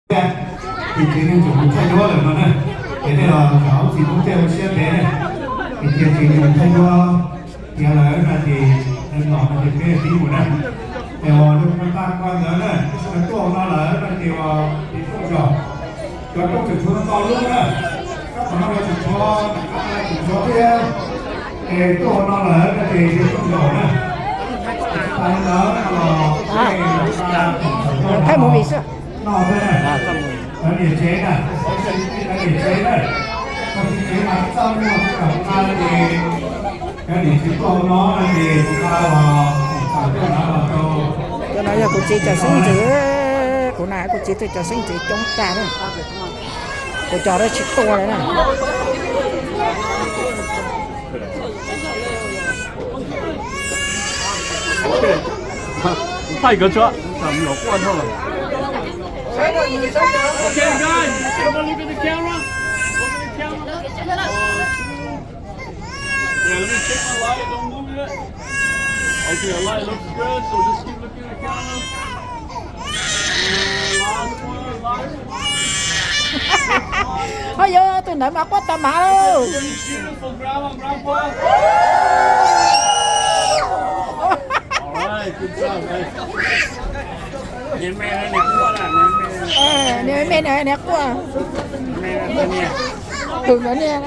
Ces tsev neeg tseem mus thaij duab lawm no na, ces nej los zam lub txim pub thiaj ua siab ntev na. Ces tias tsev neeg mus thaij duab tiav lawm no ces nws los no ces peb pib mus na. Ces uas lub pab pab ntawd na, tuaj hauv no lawm no ces uas ces tuaj zos, cov rooj tseem tshuav tau lub na, rab qhov no los tseem tshuav, rab qhov no tseem tshuav thiab. Ces tuaj hauv no lawm no ces tuaj zos na. Thaij movie xwb. Noj thiab na, cov niam tsev na, cov niam tsev na, cov niam tsev mas txaj muag tsis kam nqa ces, cov niam tsev tuaj hauv no no ces nqa los txam tuaj nqa los rau. Cov no yog kuv txiv cov xeeb ntxwv, kuv na kuv txiv twb cov xeeb ntxwv coob tag na, kuv cov tsis tuaj li na. Kuv thaij nkawd tso, tam nyuam quaj nrho lawm. Okay, guys, everyone look at the camera. Look at the camera. Yeah, let me check my light. Don't move it. Okay, the light looks good, so just keep looking at the camera. And last one, last one. Oj, yog tus ntawd mas quaj tag mas lauj. Beautiful, Grandma, Grandpa. All right, good job, guys. Niag me niag quaj. Tus ntawd niag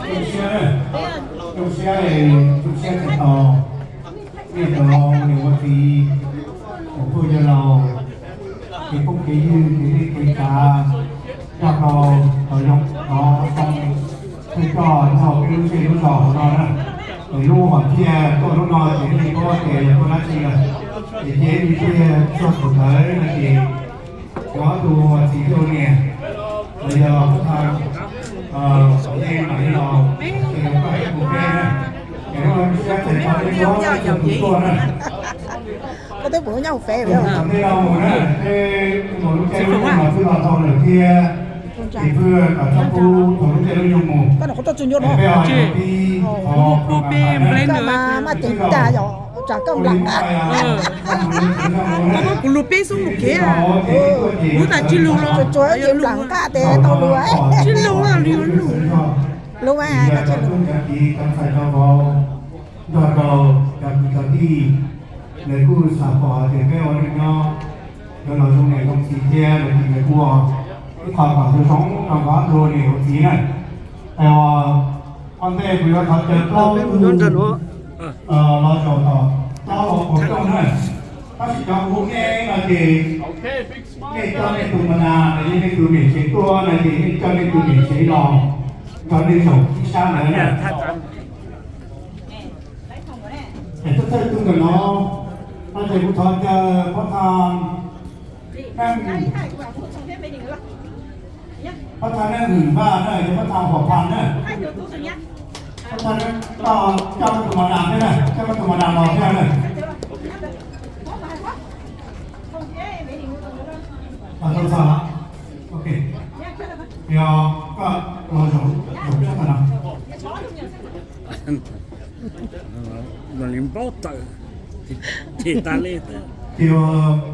Zoo siab, zoo siab, zoo siab tseem tau nej cov niam ua txiv, tus phooj ywg laus, kev phooj kev ywg, kev neej kev tsav, coj tau cov zoo, cov zoo pheej coj nrog peb lub zej lub zos hauv no na. Ces lub hom phiaj tuaj lub no ces nej paub tias yog tuaj dab tsi lawm, ces cia li thiaj txog thaum ntawd no ces cov ob tug txiv thiab niam los yog pab thaj, Pov Yeeb mam li los, ces pab ib mus peb na, ces lub no siab tseem tau peb txhua tus tuaj na. Koj twb pum nyob hauv peb, peb mus lub caij lub nyoog los twb los tau lawm thiab, ces pheej kom txhob pub thaum lub caij lub nyoog mus. Peb ho pib, koj mas maj ceem cas yom, tsam koj lam. Koj muab kuv lug peb xub mus kev, kuv tas tsis lug los tsuav ces lam nqa tes tau lug, tsis lug los lug lug. Lub mas cov tub cov kiv cov ntxhais cov vauv nrog rau cov kwv cov tij, lawv kuj xav pom hais tias peb ua neej nyob yuav los zoo niam zoo txiv thiab, lawv kuj ua ib qho kom zoo zoo rau nkawd ob tug niam ua txiv na. Es ua ntej kuv yuav thov caw plaub tug los zaum tom plaub hauv paus rooj na. Tab sis cov kuv hu nej no ces nej coj nej tus ma nas los yog nej tus niam tsev tuaj no ces nej coj nej tus niam tsev los nrog nej zaum ib sab ntawd na. Es thawj thawj tug ntawm no, no ces kuv thov caw pab thaj Neej, pab thaj Neej Hwm Vaj na, yog pab thaj Hom Phas na. Pab thaj Neej, coj koj tus ma nas thiab na, coj koj tus ma nas los thiab na. Tau txog, ok. Yog koj los zaum, zaum sab tom no. Npaub tawm ces tas li. Ces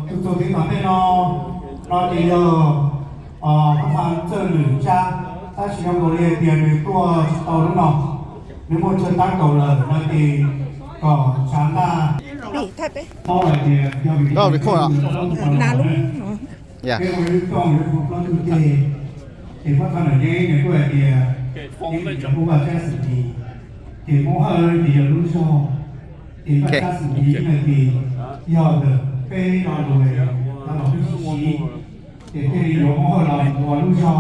tus txuas kev tom ntej no, no ces yog pab thaj Txawj Lwm Tsab, tab sis zoo nkaus li hais tias nws tuaj tsis tau hnub no, nws muaj chaw tab kaum lawm no ces kom tshav ntaj paub hais tias yog vim li cas. Peb ua lub rooj yuav hu plaub tug ceg, ces pab thaj Nam Yeeb nws kuj hais tias yeej yuav hu Vaj Tsab Xwm Ntsis, ces Hmoob Hawj ces yog lub zog, ces Vaj Tsab Xwm Ntsis no ces yog ntawm peb lo lus, lo lus peb sib siv, ces thiaj li yuav Hmoob Hawj los ua lub zog.